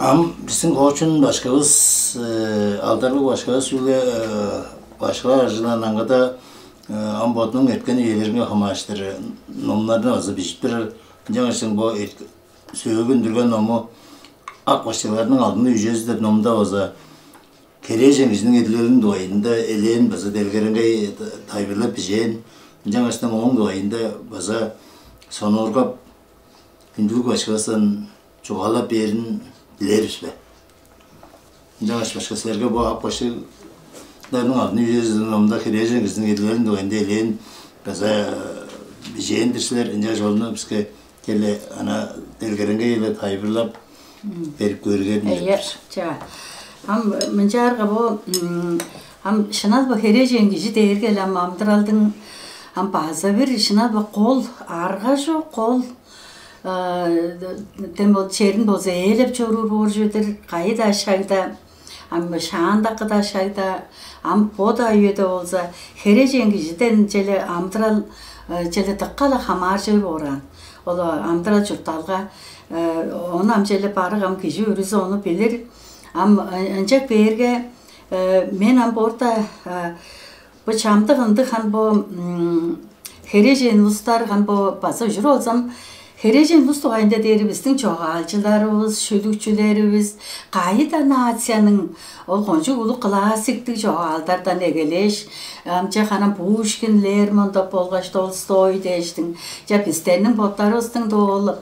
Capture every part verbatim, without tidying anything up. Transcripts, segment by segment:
Ам бистиң хоочун башкывыс, э, алдарбыг башкывыс чүгле, э, башкылар ажылаан аңгыда, э, ам бодунуң эрткен үелеринге хамааштыр номнарны база бижип турар. Ынчангаш бо сөөлгү үндүрген ному «Ак баштыгларның алдын үжези» деп номда база херээжен кижиниң эдилелиниң дугайында элээн база делгереңгей тайылбырлап бижээн. Ынчангаштың ооң дугайында база сонуургап, хүндүлүг башкывыстан чугаалап бээрин дилээр бис бе? Ынчангаш башка силерге бо ак баштыгларның алдын үжези номда херээжен кижиниң эдилелиниң дугайында элээн база бижээн-дир силер. Ынчангаш ону биске келе ана делгереңгей-ле тайылбырлап берип көрүңерем. Ийе, чаа. Ам мынчаарга бо ам шынап-ла херээжен кижи дээрге ам амыдыралдың ам база бир шынап-ла кол, арга чок кол, тем бол черин болза ээлеп чоруур боор чүве-дир, кайы-даа шагда, ам шаандакы-даа шагда, ам бо-даа үеде болза херээжен кижиден чүгле амыдырал чүгле дыка-ла хамааржыр боор аан. Ол амыдырал-чуртталга, ону ам чүгле барык ам кижи бүрүзү ону билир. Ам ынчап бээрге, мен ам боорда бо чамдык ындыг хан бо херээжен улустар хан бо база ужур болзам, херээжен улус дугайында дээри бистиң чогаалчыларывыс, шүлүкчүлеривис, кайы-даа нацияның ол кончуг улуг классиктиг чогаалдардан эгелээш, ам че ханам Пушкин, Лермонтов болгаш Толстой дээштиң, че бистерниң боттарывыстың доолу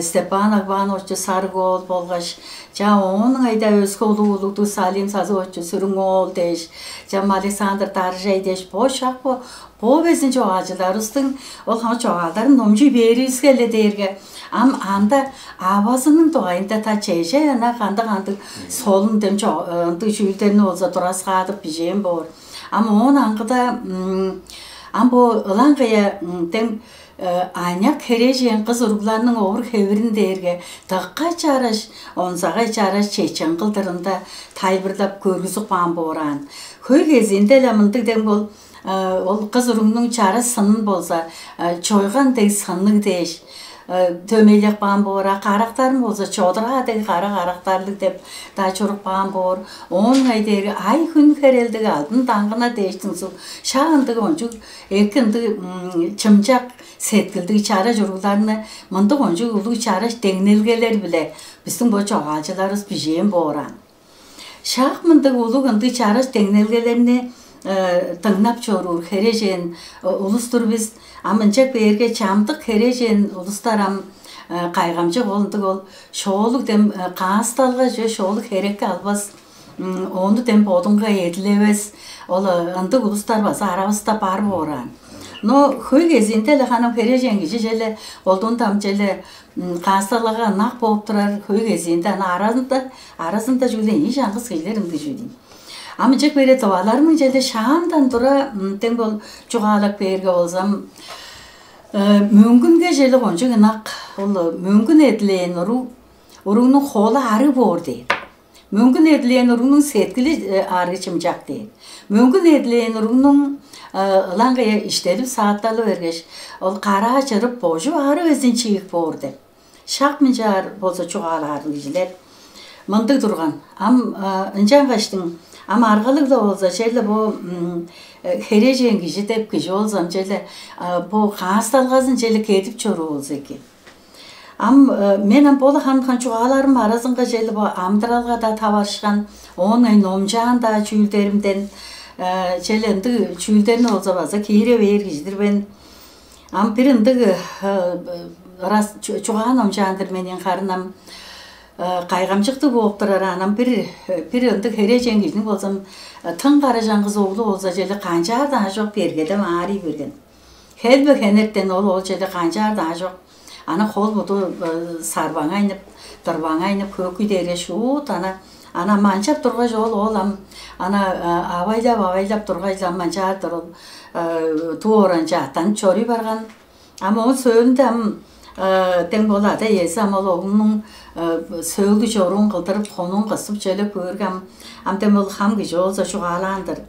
Степан Агбаанович Сарыг-оол болгаш, че оонуң айда өске улуг улугдуг Салим Сазыгович Сүрүң-оол дээш, че Александр Даржай дээш, бо шак бо бо безин чогаалчыларывыстың ол хамык чогаалдарын номчуй бээривиске-ле дээрге, ам анда авазының дугайында та чеже ана кандыг-кандыг солун дем ындыг чүүлдерни болза тураскаадып бижээн боор. Ам оон аңгыда ам бо ылаңгыя дем аныяк херээжен кыс уругларның овур-хевирин дээрге дыка чараш, онзагай чараш чечен кылдырында тайылбырлап көргүзүп каан боор аан. Хөй кезиинде-ле мындыг дең бол, ол кыс уругнуң чараш сынын болза чойган дег сынныг дээш дөмейлеп каан боор, а карактарын болза чодураа дег кара карактарлыг деп-даа чуруп каан боор. Оон ыңай дээрге ай-хүн херелдиг, алдын даңгына дээштиң суг шак ындыг ончуг эки ындыг чымчак сеткилдиг чараш уругларны мындыг ончуг улуг чараш деңнелгелер-биле бистиң бо чогаалчыларывыс бижээн боор аан. Шак мындыг улуг ындыг чараш деңнелгелерни дыңнап чоруур херээжен улус-тур бис. Ам ынчап бээрге чамдык херээжен улустар ам кайгамчык ол ындыг ол шоолуг дем каасталга чүве, шоолуг херекке албас, ону дем бодунга эдилевес, ол ындыг улустар база аравыста бар боор аан. Но хөй кезиинде-ле ханам херээжен кижи чүве-ле, колдуунда ам чүве-ле каасталгага ынак бооп турар, хөй кезиинде ана аразында, аразында чүгле ийи чаңгыс кижилер ындыг чүве дийин. Ам ынчап бээрге тываларның чүве-ле шаандан тура дең бол чугаалап бээрге болзам, мөңгүнге чүве-ле кончуг ынак, ол мөңгүн эдилээн уруг, уругнуң холу арыг боор дээр. Мөңгүн эдилээн уругнуң сеткили арыг, чымчак дээр. Мөңгүн эдилээн уругнуң ылаңгыя иштелип-саатталы бергеш, ол караа чырып, божуп аарып эзин чиик боор деп. Шак мынчаар болза чугаалаар кижилер мындыг турган. Ам ынчангаштың ам аргалыг-ла болза черле бо херээжен кижи деп кижи болзам черле бо каасталгазын черле кедип чоруу болза эки. Ам мен ам бола хан-хан чугааларым аразынга черле бо амыдыралга-даа таварышкан, оон ай номчаан-даа чүүлдеримден черле ындыг чүүлдерни болза база киире бээр кижи-дир мен. Ам бир ындыг ырас чугаа номчаан-дыр мен, харын ам кайгамчыктыг бооп турар аан. Ам бир бир ындыг херээжен кижиниң болзам тың кара чаңгыс оглу болза черле канчаар-даа аажок бергедеп аарый берген. Хелбе хенертен ол ол черле канчаар-даа аажок. Ана хол-буду сарбаңайнып, дырбаңайнып, хөөкүй дээрге шуут ана, ана манчап тургаш, ол ол ам ана авайлап-авайлап тургаш-ла ам манчаар-дыр ол, туу оранче аттанып чоруй барган. Ам ооң сөөлүнде ам дең бол ада-иези ам ол оглунуң сөөлгү чоруун кылдырып, хонуун кыстып чүвелеп көөрге, ам ам дең бол хам кижи болза чугаалаан-дыр.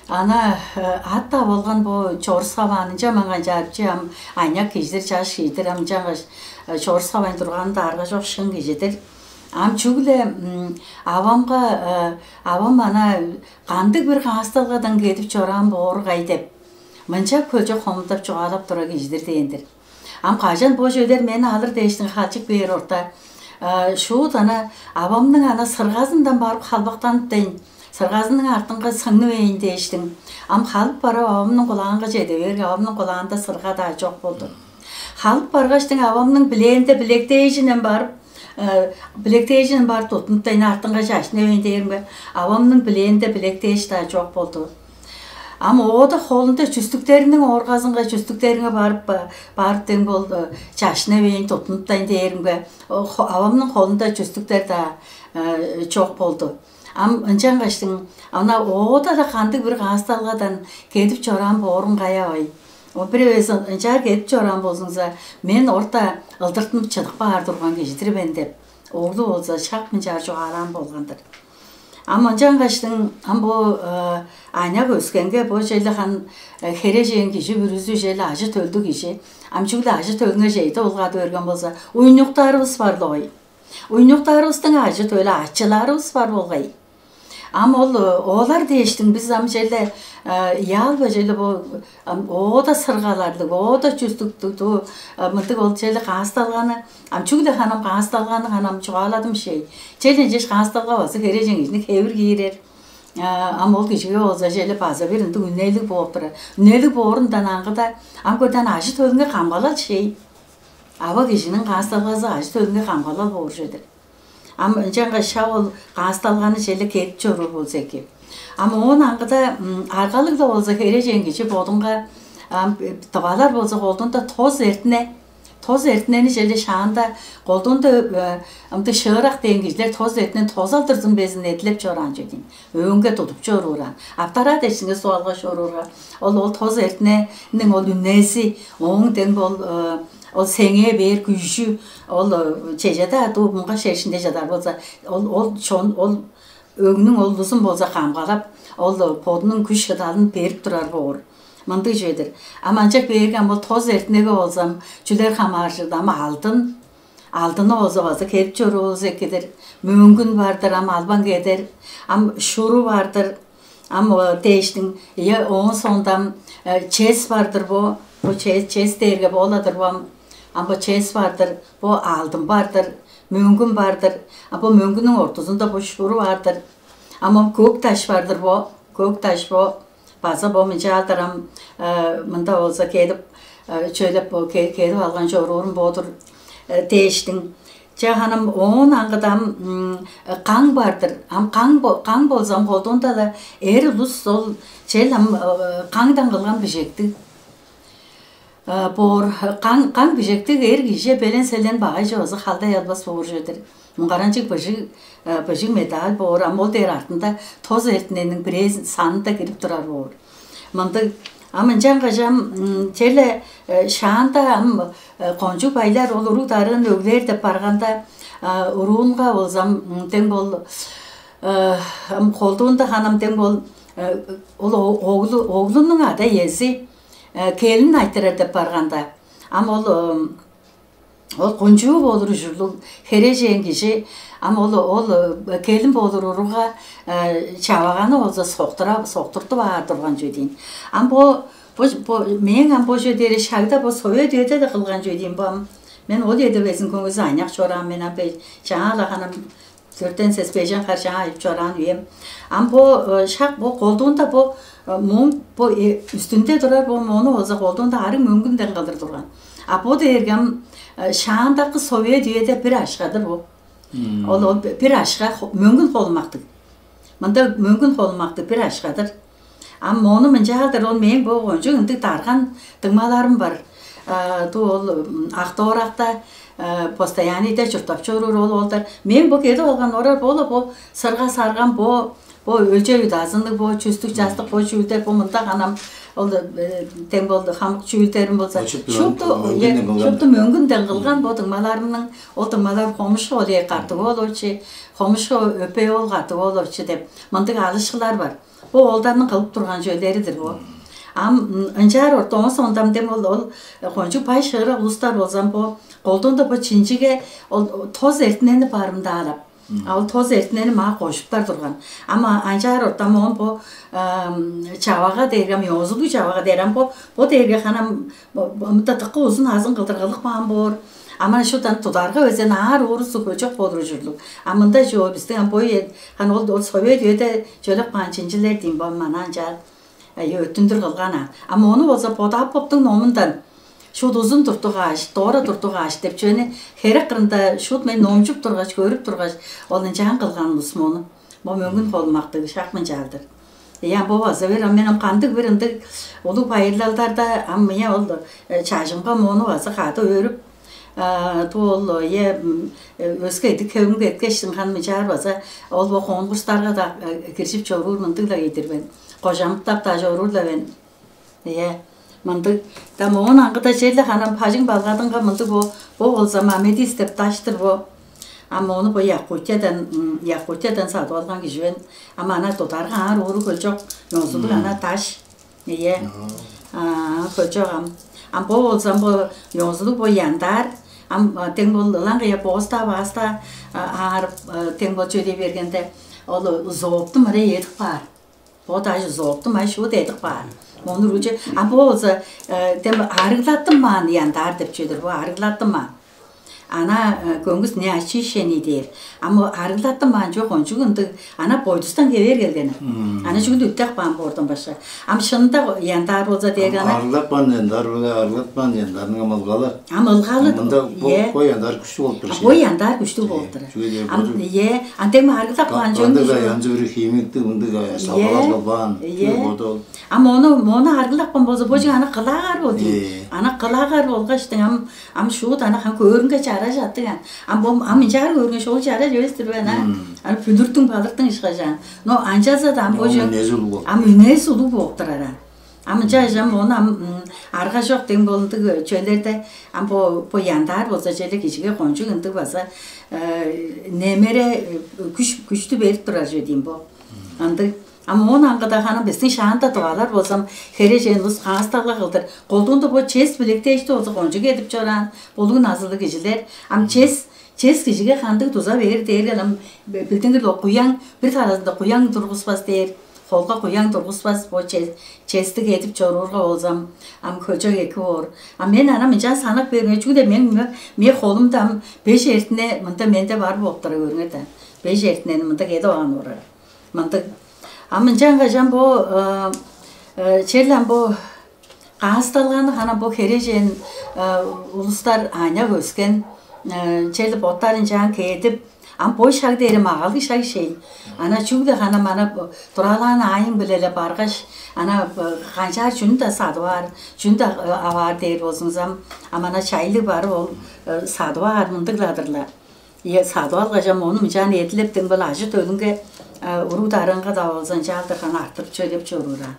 Ана ат-даа болган бо чорускаваан, ынча маңаа чарып че ам аныяк кижи-дир, чаш кижи-дир, ам ынчангаш чорускавайн турганын даарга чок, шын кижи-дир. Ам чүгле авамга, авам ана кандыг бир каасталгадан кедип чораан бооргай деп, мынчап хөлчок хомудап чугаалап турар кижи-дир дээн-дир. Ам кажан бо чүвелер мени алыр дээштиң халчык бээр орта, шуут ана авамның ана сыргазындан барып халбактанып дейн, сыргазының артынга сыңнывейн дээштиң. Ам халып барып авамның кулаанга чеде бээрге, авамның кулаанда сырга-даа чок болду. Халып баргаштың авамның билээнде билектээжинен барып, билектээжинен барып тутунуп дейн артынга чашынывейн дээримге, авамның билээнде билектээш-даа чок болду. Ам оода холунда чүстүктериниң ооргазынга, чүстүктеринге барып, барып дең бол, чашынывейн тутунуп дейн дээримге, авамның холунда чүстүктер-даа чок болду. Ам ынчангаштың ана оода-даа кандыг бир каасталгадан кедип чораан боорун каяавай. Ол бир эвес ынчаар кедип чораан болзуңза, мен орта ылдыртынып чыдып каар турган кижи-дир мен деп, оглу болза шак мынчаар чугаалаан болган-дыр. Ам ынчангаштың ам бо аныяк өскенге бо черле хан херээжен кижи бүрүзү черле ажы-төлдүг кижи. Ам чүгле ажы-төлүңер чейде улгады берген болза, уйнуктаарывыс бар-ла ой. Уйнуктаарывыстың ажы-төлү ачыларывыс бар болгай. Ам ол олар дээштиң бис ам черле яалба черле бо оода сыргаларлыг, оода чүстүктүг, мындыг ол черле каасталганы, ам чүгле ханам каасталганы ханам чугааладым шей. Чел ынчаш каасталга база херээжен кижини хевир киирер. Ам ол кижиге болза черле база бир ындыг үнелиг бооп турар. Үнелиг боорундан аңгыда ам көден ажы-төлүнге камгалал шей. Ава кижиниң каасталгазы ажы-төлүнге камгалал боор чүве-дир. Ам ынчангаш шак ол каасталганы черле кедип чоруур болза эки. Ам оон аңгыда аргалыг-ла болза херээжен кижи бодунга ам тывалар болза колдуунда тоз эртине, тоз эртинени черле шаанда колдуунда ымдыг шыырак дээн кижилер тоз эртинен тозалдырзын безин эдилеп чораан чүве дийин. Өөнге тудуп чоруураан. Аптараа дешинге суалга чоруурга, ол ол тоз эртинениң ол үнези, ооң дең бол ол сеңээ бээр күжү, ол чеже-даа дуу муңгаш эршинде чадар болза, ол ол чон ол өңнүң ол улузун болза камгалап, ол бодунуң күш шыдалын берип турар боор. Мындыг чүве-дир. Ам анчак бээрге ам ол тоз эртинеге болзам, чүлер хамааржыдам алдын, алдыны болза база кедип чоруувус экидир. Мөңгүн бар-дыр, ам албан кедер, ам шуру бар-дыр, ам дээштиң, ийе, ооң соонда ам чес бар-дыр бо, бо чес, чес дээрге боола-дыр бо ам, ам бо чес бар-дыр, бо алдын бар-дыр, мөңгүн бар-дыр, а бо мөңгүнүң ортузунда бо шуру бар-дыр, ам ам көк даш бар-дыр бо, көк даш бо, база бо мынчаалдыр ам мында болза кедип, чөөлеп бо кедип алган чоруурум бо-дур дээштиң. Че, ханым, оон аңгыдам каң бар-дыр. Ам каң каң болзам, колдуунда-ла эр улус ол чел ам каңдан кылган бижектиг боор. Каң каң бижектиг эр кижи белен-селен багай чоозу халдай албас боор чүве-дир. Муңгаранчыг быжыг быжыг медаль боор, ам ол дээр артында тоз эртинениң бирээзин санында кирип турар боор. Мындыг. Ам ынчан кажам черле шаанда ам кончуг байлар ол уруг дарын өглээр деп барганда, уруунга болзам дең бол ам колдуунда ханам дең бол ол оглу оглунуң ада иези келин айтырар деп барганда, ам ол ол кончуу болур ужурлуг херээжен кижи, ам ол ол келин болур уругга чаваганы болза соктура соктуртуп аар турган чүве дейн. Ам бо бо бо мээң ам бо чүве дээри шагда бо совет үеде да кылган чүве дейн бо ам. Мен ол үеде безин көңүзү аняк чораан мен ам бе чаала ханам төртен сес бежен хар чаа айып чораан үем. Ам бо шак бо колдуунда бо муң бо үстүнде турар бо мону болза колдуунда ары мөңгүнден кылдыр турган. А бо дээрге ам шаандакы совет үеде бир ашкадыр бо. Ол ол бир ашка мөңгүн холумактыг. Мында мөңгүн холумактыг бир ашкадыр. Ам мону мынчаалдыр ол мээң бо кончуг ындыг дарган дыңмаларым бар. Ту ол Ак-Довуракта постоянныйда чурттап чоруур ол олдар. Мээң бо кедип алган орар бо-ла бо сырга сарган бо бо өлчей удазынныг бо чүстүк частык бо чүүлдер бо мында ханам ол тең болду хамык чүүлдерим болза шупту шупту мөңгүнден кылган бо дыңмаларымның ол дыңмалар хомушку ол катты болурчу хомушку өпей ол катты болурчу деп мындыг алышкылар бар. Бо оолдарның кылып турган чүвелери-дир бо. Ам ынчаар орта, оон сондам дем ол ол кончуг бай шыырак улустар болзам, бо колдуунда бо чинчиге ол тос эртинени барымдаалап, а ол тос эртинени маа кожуптар турган. Ам анчаар ортам оон бо чавага дээрге, ам ёзулуг чавага дээр, ам бо бо дээрге ханам мында дыкка узун азын кылдыргылык баан боор. Ам ана шудан тударга безен аар уурусу көчөк болур ужурлуг. А мында чоо бистиң ам бо хан ол ол совет үеде чөлеп каан чинчилер дейм бо мана анчаар өттүндүр кылган аан. А мону болза Бодаповтуң номундан шуут узун туртугааш, доора туртугааш деп чүвени херек кырында шуут мен номчуп тургаш, көрүп тургаш, ол ынчаан кылган улус мону. Бо мөңгүн холумактыг шак мынчаалдыр. Я бо база бир мен ам кандыг бир ындыг улуг байырлалдарда ам мыя ол чажымга мону база кады өрүп ту ол е өске эдик хевимге эткештиң хан мынчаар база ол бо конкурстарга да киржип чоруур мындыг-ла ийдир мен. Кожамыктап-даа чоруур-ла мен. Ийе, мындыг. Да моон аңгыда черле ханам бажың балгадынга мындыг бо, бо болза мамедис деп даштыр бо. А мону бо Якутиядан, Якутиядан садып алган кижи мен. А мана дударга аар ууру көлчок, ёзулуг ана даш. Ийе. А көлчок ам. А бо болзам бо ёзулуг бо яндар. Ам тең бол ылаңгыя бооста бааста аар тең бол чөдей бергенде ол зоопту мыра едип каар. Бо даже зооптум ай шуут эдип каар. Мону руче а бо болза тем арыглаттым маан яндар деп чүве-дир бо арыглаттым маан. Ана көңүс не очищенный дээр. А мо арыглаттым маан чок ончуг ындыг ана бойдустан кевээр келген. Ана чүгүн үттек баан боордон башка. Ам шынында яндар болза дээр ана Арыглатпаан яндар биле арыглатпаан яндарның амалгалы. Ам ылгалы Мында бо ие. Бо яндар күштү болуп А тур бо яндар күштүг болуп тур. Чүге дээр Ам боду. Ие, анден арыглап каан жөн Кандыг да кижи. Янчы бир химиктиг мындыг сабалар Ие. Кылбаан. Ие. Чүге боду ол. А мону мону арыглап каан болза бо жың аны кылаар болду. Ие. Аны кылаар болгаш ам ам шуут аны хан көөрүнге чара жаттыган. Ам бом ам ынчаар көрүнгеш ол чара жөстүр бе ана. Аны бүдүртүң балыктың ышкажаан. Но анчаза да ам бо Ам жөн нези улуг болуп. Ам үнес улуг болуп турар. Ам ынча ажам ону ам арга жок дең болундуг чөөлерде ам бо бо яндаар болза чеде кижиге кончуг ындыг база немере күч күчтү берип турар чүве дейм бо. Ындыг ам оон аңгыда ханы биздин шаанда дубалар болзам хережен улус каастагла кылдыр. Колдуунда бо чес билектээшти болза кончуг эдип чораан, булуг назылыг кижилер ам чес чес кижиге кандыг дуза бээр дээрге ам билдингир куяң бир таразында куяң тургузбас дээр. Холга куяң тургузбас бо честиг эдип чоруурга болзам, ам хөчок эки боор. А мен анам ынчан санап бериме чүгле мен ме холумда ам беш эртине мында менде бар болуптура көрүңер да. Беш эртинени мында кеде оан орар. Мындыг. Ам ынчан кажан бо черле ам бо каасталганы хана бо хережен улустар аня көскен черле боттарын чаан кээдип Ам бо шаг дээри магалыг шаг шей. Ана чүгле хана мана туралаан аайың билеле баргаш, ана канчаар чүнү-даа садып аар, чүнү-даа аваар дээр болзуңзам, а мана чайлыг барып ол садып аар мындыгладырлар. Е садып алгажам ону мынчаан эдилептен бол ажы төлүнге уруг дарыынга-даа болза ынчаалдыр хана артырып чөдеп чоруура.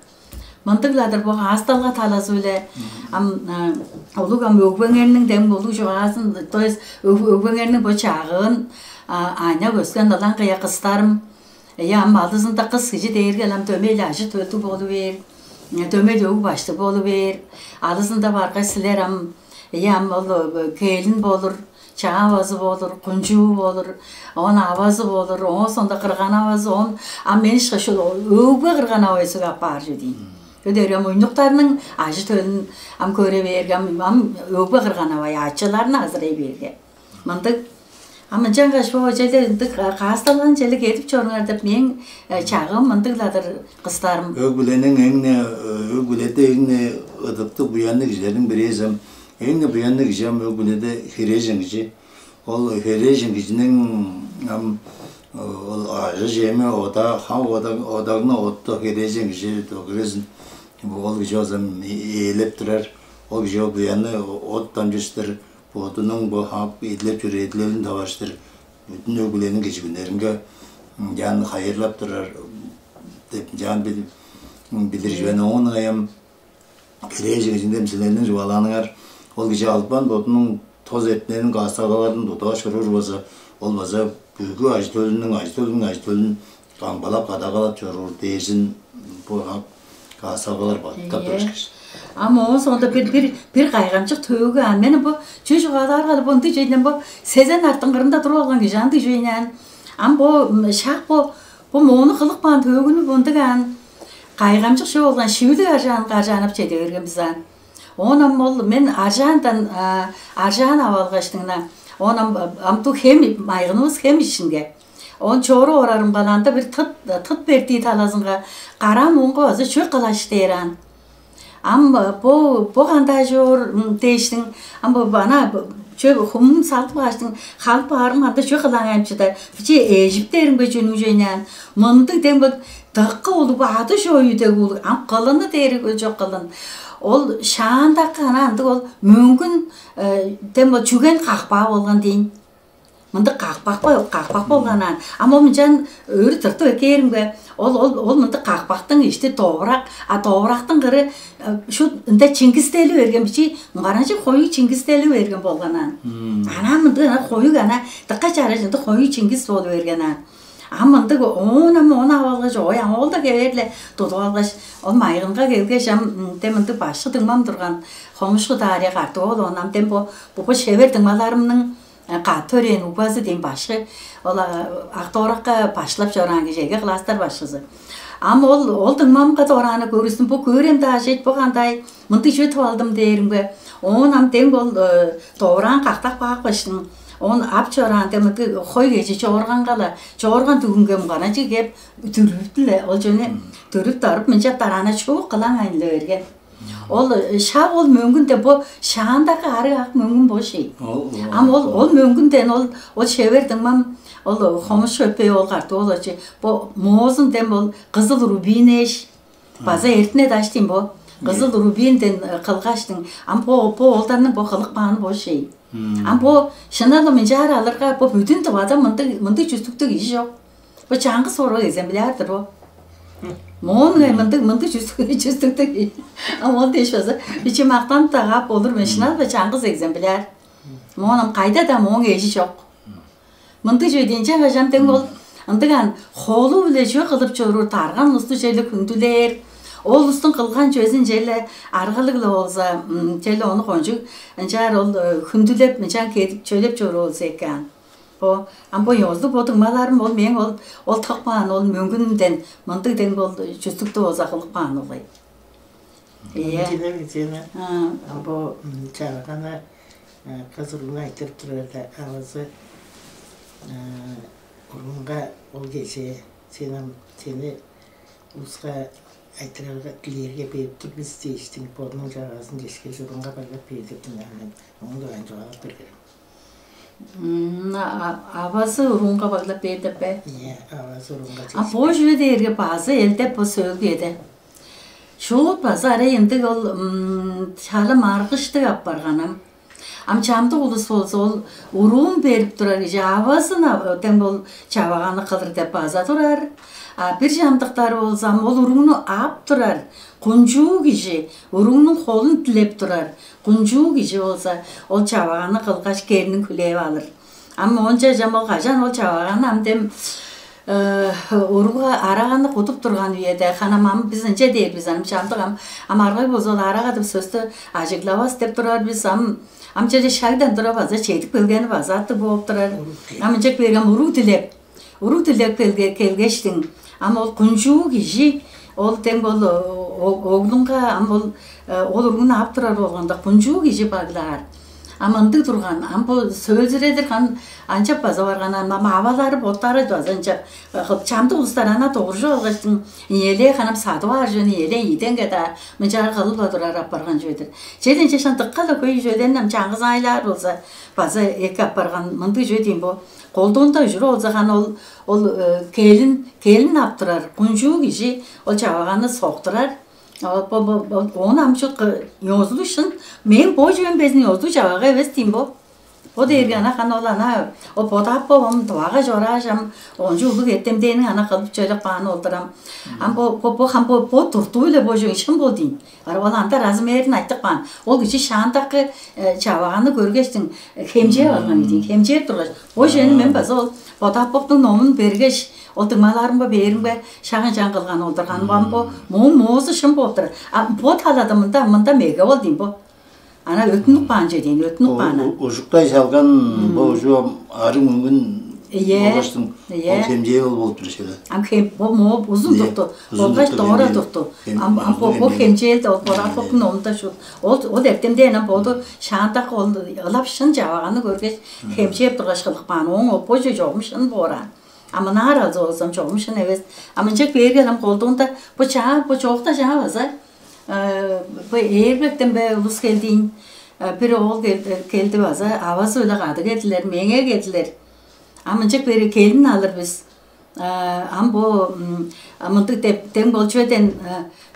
Мындыглар-дыр бо каасталга талазы-биле ам улуг ам өгбеңерниң дем улуг чугаазын, то есть өгбеңерниң бо чаагыын аняк өскен ылаң кыя кыстарым. Ыя ам алызында кыс кижи дээрге ам дөмей-ле ажы төлдүг болу бээр, дөмей-ле өг баштыг болу бээр. Алызында баргаш силер ам ыя ам ол кээлин болур, чаавазы болур, кунчуу болур, оон авазы болур, оон соонда кырган авазы, оон а мен ышкаш ол өөгбе кырган авай суг апаар чүве дейн. Өдерем уйнуктарның ажы төлүн ам көре бээрге, ам ам өөгбе кырган авай ачыларын азырай бээрге. Мындыг ам ынчангаш бо чеде ындыг каасталган челе кедип чоруңар деп мээң чагым мындыгладыр кыстарым. Өг билениң эңне өг биледе эңне ыдыктыг буянныг кижилерниң бирээзем эңне буянныг кижи ам өг биледе херээжен кижи. Ол херээжен кижиниң ам ол ажы-чеми ода хам ода одагны отто херээжен кижи дөгерезин ол кижи озам ээлеп турар. Ол кижи ол буянны от дамчыштыр бодунуң бо хап эдилеп чүр эдилелин таваштыр бүтүн өгүлениң кижигүннеринге ынчаан хайырлап турар деп ынчаан билдирживен оон ыңай ам Кирээжигизинден силерниң чугаалааныыңар ол кижи албан бодунуң тос эртинелин каасталгаларын тудуп чоруур болза, ол база бүгү ажы-төлүнүң ажы-төлүнүң ажы-төлүн камгалап кадагалап чоруур дээрзин бо А салгалар бар, тап Ийе. Көрүшкеш. Ам оон соонда бир бир бир кайгамчык төөгү аан. Мен бу чү чугаалаарга бу ындыг чейден бу сезен артын кырында туруп алган кижи андыг чейнен. Ам бу м, шак бу бу моону кылып каан төөгүнү бу ындыг аан. Кайгамчык чүве болган шивилиг аржаан каржаанып чеде берген бис аан. Оон ам ол мен аржаандан а, аржаан ап алгаштыңна. Оон ам ам ту хем майгынывыс хем ишинге. Оон чоруп орарымга анда бир тыт тыт бертии талазынга караам оңго база чүве кылаш дээр аан. Ам бо бо кандаа чоор дээштиң, ам бо ана чүве хумун салып кааштың халып баарым анда чүве кылаан чыдар. Биче эжип дээримге чүнүң чейнээн. Мындыг дең бо дыкка улуг бо ады чоою дег улуг ам кылыны дээри чок кылын. Ол шаандакы ана андыг ол мөңгүн э, дем бо чүген какпаа болган дейн. Мындык какпак бо- какпак болган аан. А мо мынчан өрү тыртып эккээримге ол ол ол мындык какпактың ишти довурак, а довурактың кыры э, шут ында чиңгистели берген бичи мугаранчы коюг чиңгистели берген болган аан. Мм. Анаа мындык ана коюг ана дыка чараш ында коюг чиңгис болуп берген аан. А мындык оон ама ону ап алгаш ой ама ол да кевээрле тудуп алгаш ол майгынга келгеш ам м, де мындык башкы дыңмам турган хомушку даария картып ол онам дем бо бубу шевер дыңмаларымның Кааты төрээн угбазы дээм башкы ол Ак-Довуракка башкылап чораан кижи эге класстар башкызы. Ам ол ол дыңмамга дорааны көрүстүм бу көөрем-даа чет бо кандай мындыг чүве тып алдым дээримге оон ам дең бол довураан кактак баапкаштың оон ап чораан де мындыг хой кежи чоорганга-ла чоорган дүгүнге муңгаранчыг кээп дүрүптү-ле ол чүвени дүрүп дарып мынчап дараана чуук кылаң айнылы берген. Ол шак ол мөңгүн деп бо шаандагы арыг ак мөңгүн бо шей. Ам ол ол мөңгүнден ол ол шевер дыңмам ол хомуш өппей ол картып ол очи бо моозун дем ол кызыл рубин эш база эртине даштым бо кызыл рубинден кылгаштың ам бо бо олдарның бо кылык бааны бо шей. Ам бо шыналы мынчаар алырга бо бүдүн дывада мындыг мындыг чүстүктүг ижи жок. Бо чаңгыс орук экземпляр-дыр бо. Моон ыңай мындыг мындыг чүстүг чүстүктүг. А ол дээш база бичи мактанып-даа каап болур мен шынап-ла чаңгыс экземпляр. Моон ам кайда-даа мооң эжи чок. Мындыг чүве динче кажам дең бол ындыган холу-биле чүве кылып чоруур тарган улусту черле хүндүлээр. Ол улустуң кылган чүвезин черле аргалыг-ла болза, черле ону кончуг ынчаар ол хүндүлеп, ынчаан кедип чөлеп чоруур болза экен. Бо ам бо ёзу бо дуңмаларым ол мээң ол ол тык баан ол мөңгүнден мындыг дең бол чүстүктү болза кылып баан улай. Ийе. Дина Витина, а бо чагана кызылын айтырып турарда авазы урунга ол кеже сен ам сени улуска айтырарга дилээрге берип тур бис дээштиң бодунуң чагазын дешкеш урунга байлап бээр деп дыңнаан мен. Ону дораан чугаалап бергерем. Мына авазы уруунга баглап бээр деп бе? Иә, авазы уруунга А бо чүве дээрге базы элдеп бо сөөлгү эде. Шуут база арай ындыг ол шаалам аргыштыг апарганам. Ам чамдык улус болза ол уруун берип турар кижи авазын тем бол чаваганы кылыр деп база турар. А бир чамдыктары болза ам ол уругну ап турар кунчуу кижи уругнуң холун дилеп турар. Кунчуу кижи болза, ол чавааны кылгаш, кээрниң хүлээп алыр. Ам оонча чам ол кажан ол чавааны ам дем уругга араганы кудуп турган үеде ханам ам биз ынча дээр бис ам чамдык ам ам аргай болза ол арага деп сөстү ажыглавас деп турар бис ам ам чеже шагдан тура база чедип келгени база аттыг болуп турар. Ам ынча берген уруг дилеп Уруг дилеп келгештиң, ам ол кунчуу кижи ол дең бол оглунга ам ол ол уругну ап турар болганда кунчуу кижи баглаар. Ам ындыг турган, ам бо сөөлзүредир хан анчап база барган ам авалары боттары база ынча кылып чамдык улустар ана дугуржуп алгаштың иелээ ханам садып аар чүвени иелээ иденге-даа мынчаар кылып-ла турар апарган чүве-дир. Чеден чешан дыкка-ла хөй чүведен ам чаңгыс аайлаар болза база эки апарган мындыг чүве дейм бо. Колдуунда ужур болза хана ол ол келин келин ап турар, кунчуу кижи ол чаваганны соктурар. Ону ам чут ёзулуг шын, мээң бо чүвем безин ёзулуг чавага эвес дейм бо. Бо дээрге ана ханы ол ана, ол бодап бовам дывага чораажам, ончу улуг эртемдээниң ана кылып чөлеп кааны олдурам. Ам бо бо бо хам бо бо туртуу-биле бо чөң шын бол дейн. Ара ол анда размерин айтып каан. Ол кижи шаандакы чаваганы көргештиң, хемчээп алган дейн. Хемчээп тургаш, бо чөөнү мен база ол Потаповтуң номун бергеш, ол дыңмаларымга бээримге шагын чаң кылган олдурган бам бо. Муун моозу шын болуп тур. А бо талада мында мында меге бол дейн бо. Ана өттүнүп каан че дейн, өттүнүп каан. Ужуктай салган бо ужу арың мөңгүн Ийе. Болгаштың Ийе. Ол хемчээ ол болуп тур шеде. Ам хем бо мо узун Ийе, тутту. Узун Болгаш тутту, доора хемчээ. Тутту. Хем- Ам ам бо узун бо хемчээ. Хемчээлде ол бора бокун онда шу. Ол ол эртемден ам боду шаандак ол ылап шын чаваганы көргеш хемчээп тургаш кылып каан. Оң ол бо чогум шын боораан. А мынаар алза болзам чогум шын эвес. А мынчак бээрге ам колдуунда бу чаа бу чоокта чаа база бо ээрбектен бе улус келдиин. Бир оол келди база авазы-биле кады келдилер, меңээ келдилер. А мынчак бери келин алыр бис. Ам бо мындыг деп дең болчу эден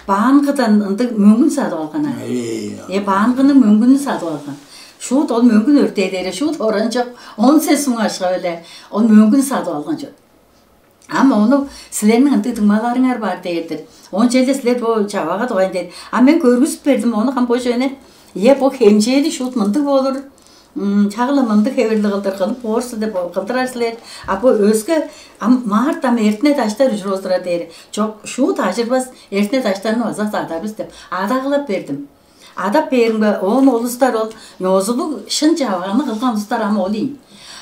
баангыдан ындыг мөңгүн садып алган. Э баангының мөңгүнүн садып алган. Шуут ол мөңгүн өртээдери шуут оранчок он сес муң ашка беле ол мөңгүн садып алган чок. Ам ону силерниң ындыг дуңмаларыңар бар дээр-дир. Оон чеде силер бо чавага дугайн дээр. А мен көргүзүп бердим ону кам бо чөне. Ийе, бо хемчээли шуут мындыг болур. Чагыла мындыг хевирлиг кылдыр кылып боор силер, бо кылдырар силер. А бо өске ам март ам эртине даштар ужур олдурар дээр. Чок, шуут ажырбас, эртине даштарны база садар бис деп. Адагылап бердим. Адап бээримге, оон улустар ол ёзулуг шын чаваганы кылган улустар ам ол ийин.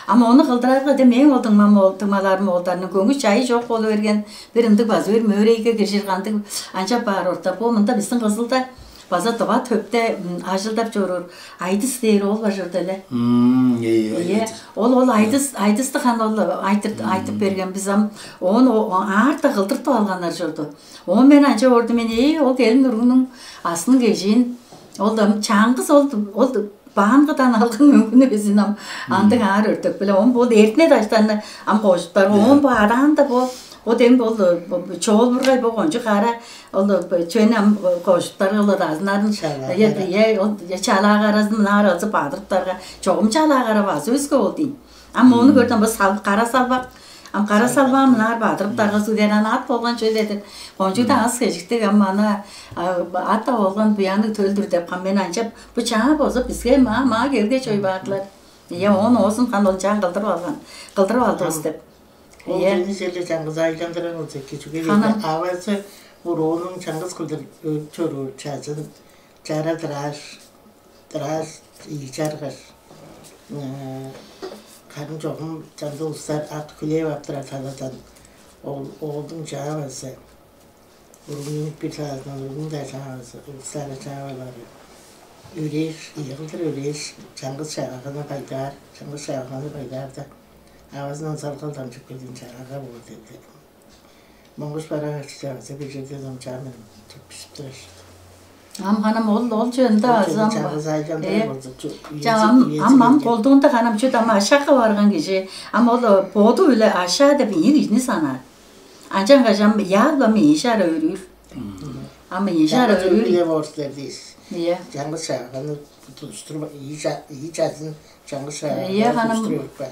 Ам ону кылдырарга де мээң ол дыңмам ол дыңмаларым оолдарның көңүс чайы чок болу берген бир ындыг база бир мөөрейге киржир кандыг анчап баар орта. Бо мында биздин кызылда база дыва төпте ажылдап чоруур Айдыс дээр ол бар чорду эле. Мм, эй, Ийе, айдыс. Ол ол Айдыс Айдысты хан ол айтып айтып берген биз ам оон аарта кылдыртып алганнар чорду. Оон мен анча орду мен ээ ол келин уругнуң асын кежиин ол да чаңгыс ол ол баангыдан алган мөңгүнү безин ам андыг аар өртөк биле он бул эртине даштарны ам кожуптар он бу адаанда бу бу дең бол чоолбургай бу кончу кара ол чөөн ам кожуптар ол азынарын Чалаагара. Е ол чалаагара азын мынаар алзы бадырыптарга чогум чалаагара базы өскө ол дейн. Ам ону көрдүм бу сал кара салбак Ам кара салбаан мынаар бадырып дарга сугеран ат болган чүве дедир. Кончууда ас кежиктиг ам ана ат да болган буянныг төлдүр деп кам мен анчап бу чаа болза биске маа маа келгеш ойбаатылар. Ийе, оон оозун кан ол чаан кылдырып алган. Кылдырып алдывыс деп. Ол Ийе. Жени желе чаңгыз айландырар болза кичиге Ханам. Авазы уруунуң чаңгыз кылдыр чоруур чазын чара дыраар. Дыраар ийи чаргаш. Харын чогум чамдык улустар ат хүлээп ап турар таладан ол оолдуң чаавазы уругнуң бир талазынан уругнуң-даа чаавазы улустары чаавалары өрээш ийи кылдыр өрээш чаңгыс чааганы байдаар чаңгыс чааганы байдаарда авазынан салгал дамчып келген чаага боор деди. Моңгуш бараачы чагызы бижирди номчаамын туппушуп турар. Ам ханам ол ол жөнүндө азам. Чагыз айландар Э, болду. Жа ам ам ам колдуунда ханам чүт ама ашакка барган кижи ам ол боду үле аша деп ийин ижни санаар. Анчан кажам яалба мээш ара өрүүр. Ам мээш ара өрүүр. Биле борслер дейс. Иә. Жаңгыз шаганы тустуруп ии жазын жаңгыз шаганы Иә ханам. Тустуруп.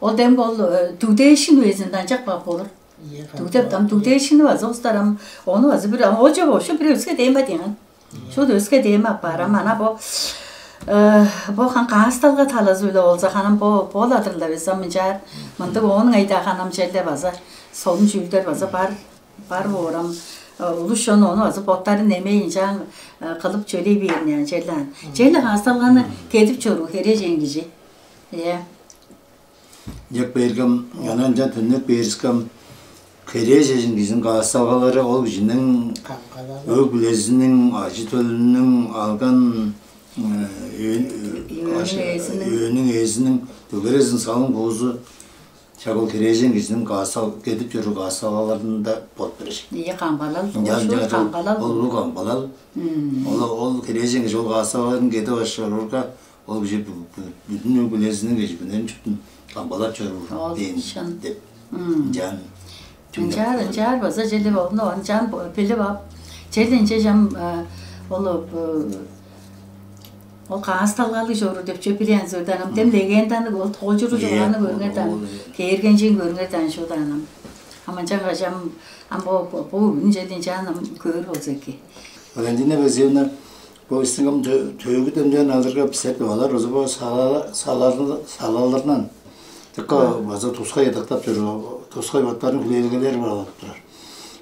Ол дем бол дүгдээшин өзүндө анчак бап болур. Дүгдеп там дүгдээшини база устарам. Ону база бир ожа бошу бир өске дейм ба деген. Шуут өске дейм аппарам ана бо бо хан каасталга талазы үле болза ханам бо боладырла беза мынчаар мындык оонуң айда ханам черде база солун чүүлдер база бар бар боорам улус чон ону база боттары немей ынчаан кылып чөлей бээрин черлаан. Черле каасталганы кедип чоруу хережен кижи. Иә. Ынчап бээргем, анаа ынчан төннүп бээривискем, херээжен кижиниң каасталгалары ол кижиниң өг-бүлезиниң, ажы-төлүнүң алган өөнүң ээзиниң дөгерезин салым куузу чак ол херээжен кижиниң каастал кедип чоруур каасталгаларында болуп берер. Ийе камгалал, ошол камгалал. Ол улуг камгалал. Ол ол херээжен кижи ол каасталгаларын кедип чоруурга Ол кижи бүдүн өг-бүлезиниң кежигүннерин чүктүн камгалап чоруур дээн деп ынчаан Ынчаар ынчаар база чели болду, ынчаан билип ап, чели ынча чам ол Ол каасталгалыг чоруур деп чөп биле янзы ырдаан ам дем легенданы ол тоолчуру чугааны көрүңер даан, кээргенчиин көрүңер даан шудаан ам. Ам ынчангаш ам ам бо бо бүгүн челин чаан ам көөр болза эки. Валентина Васильевна, бо истингем төөгү демден алырга бисеп алар озу бо салалардан тыка база тускай ыдыктап чоруур, тускай боттарын хүлээлгелери бар алып турар.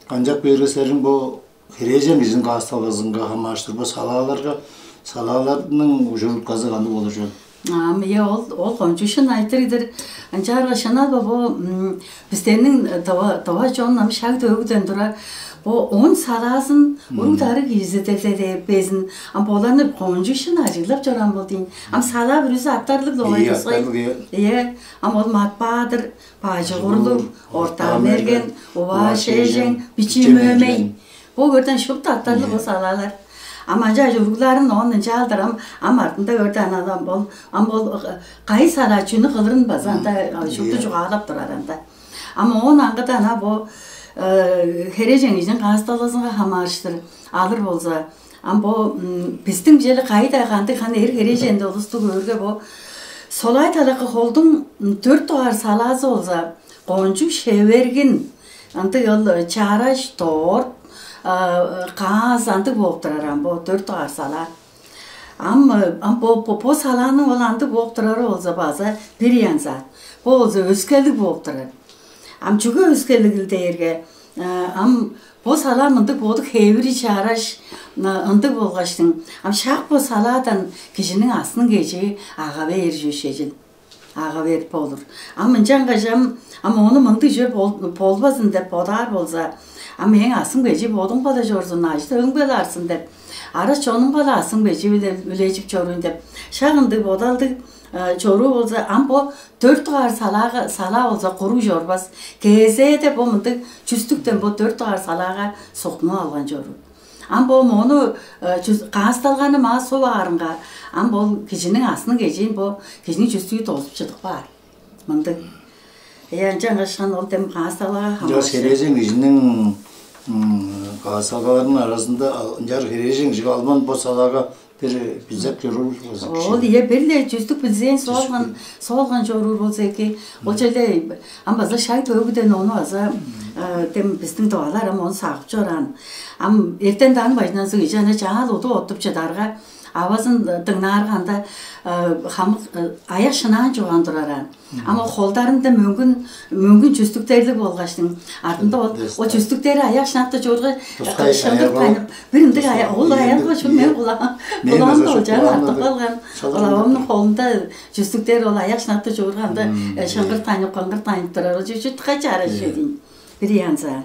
Канчак берге силерниң бо херээжен кижиниң каасталгазынга хамааштыр бо салааларга салааларның ужуруткасы кандыг болур чүвел? Ам ие ол ол кончуг шын айтырыг-дыр. Ынчаарга шынап-ла бо бистерниң дова дова чон ам шаг төөгүден тура бо он салаазын уруг дарыг кижизи дезедээп безин ам боларны кончуг шын ажыглап чораан бол дейн. Ам салаа бүрүзү аттарлыг-ла олай Ие тускай. Аттарлыг ие. Ие ам ол Матбаадыр, Бажыгурлуг, Ортаа Мерген, Уваа Шежең, Бичи Мөөмей. Бо көрден шупту аттарлыг бо салаалар. Ам ынча уругларын оон ынчаалдыр ам ам артында көрден ам ол ам ол кайы салаа чүнү кылырын база анда шупту чугаалап турар анда. Ам оон аңгыда ана бо херээжен кижиниң каасталгазынга хамаарыштыр алыр болза, ам бо бистиң чели кайда кандыг ханы эр херээженде улусту көөрге бо солай талакы холдуң төрт дугаар салаазы болза кончуг шевергин ындыг ол чаараш доор каас андыг болуп турар ам бо төрт дугаар салаа. Ам ам бо бо салааның ол андыг болуп турары болза база бир янза. Бо болза өскелиг болуп турар. Ам чүге өскелигил дээрге ам бо салаа мындыг боду хевири чаараш ындыг болгаштың ам шак бо салаадан кижиниң асның кежии ага бээр чүве шежил. Ага берип болур. Ам ынчангаш ам ам ону мындыг чүве болбазын деп бодаар болза, ам мээң асым кежи бодуң-биле чорзун, ажы-төлүң-биле арсын деп, арыс чонуң-биле асым кежи-биле үлежип чоруйн деп, шак ындыг бодалдыг чоруу болза, ам бо дөрт дугаар салаага салаа болза куруг чорбас. Кезээде бо мындыг чүстүктен бо дөрт дугаар салаага суктунуп алган чоруу. Ам бо мону каасталганы маа суп аарынга, ам бол кижиниң асының кежиин бо кижиниң чүстүү дозуп чыдып каар. Мындыг. Э, ынчангаш ол дем каасталгага хамаарыштыр. Херээжен кижиниң каасталгаларының аразында ынчаар херээжен кижиге алман бо салаага бир билзек чоруур болза. Ол ие бир-ле чүстүк билзээн соолган соолган чоруур болза эки. Ол чеде ам база шай төөгүден ону база дем биздиң дуалар ам ону сагып чораан. Ам эртен даң бажындан соң ижи ана чаал удуп оттуп чыдарга авазын дыңнаарга анда хамык аяк шынаан чугаан турар аан. Ам ол холдарында мөңгүн мөңгүн чүстүктерлиг болгаштың артында ол ол чүстүктери аяк шынакта чорга шыңгыр тайнып бир ындыг ол аялга шул мен кулаам кулаамда ол жан артып калган. Ол авамның холунда чүстүктер ол аяк шынакта чуурганда шыңгыр тайнып кыңгыр тайнып турар ол чүчү тыка чаара шедин. Бир янза.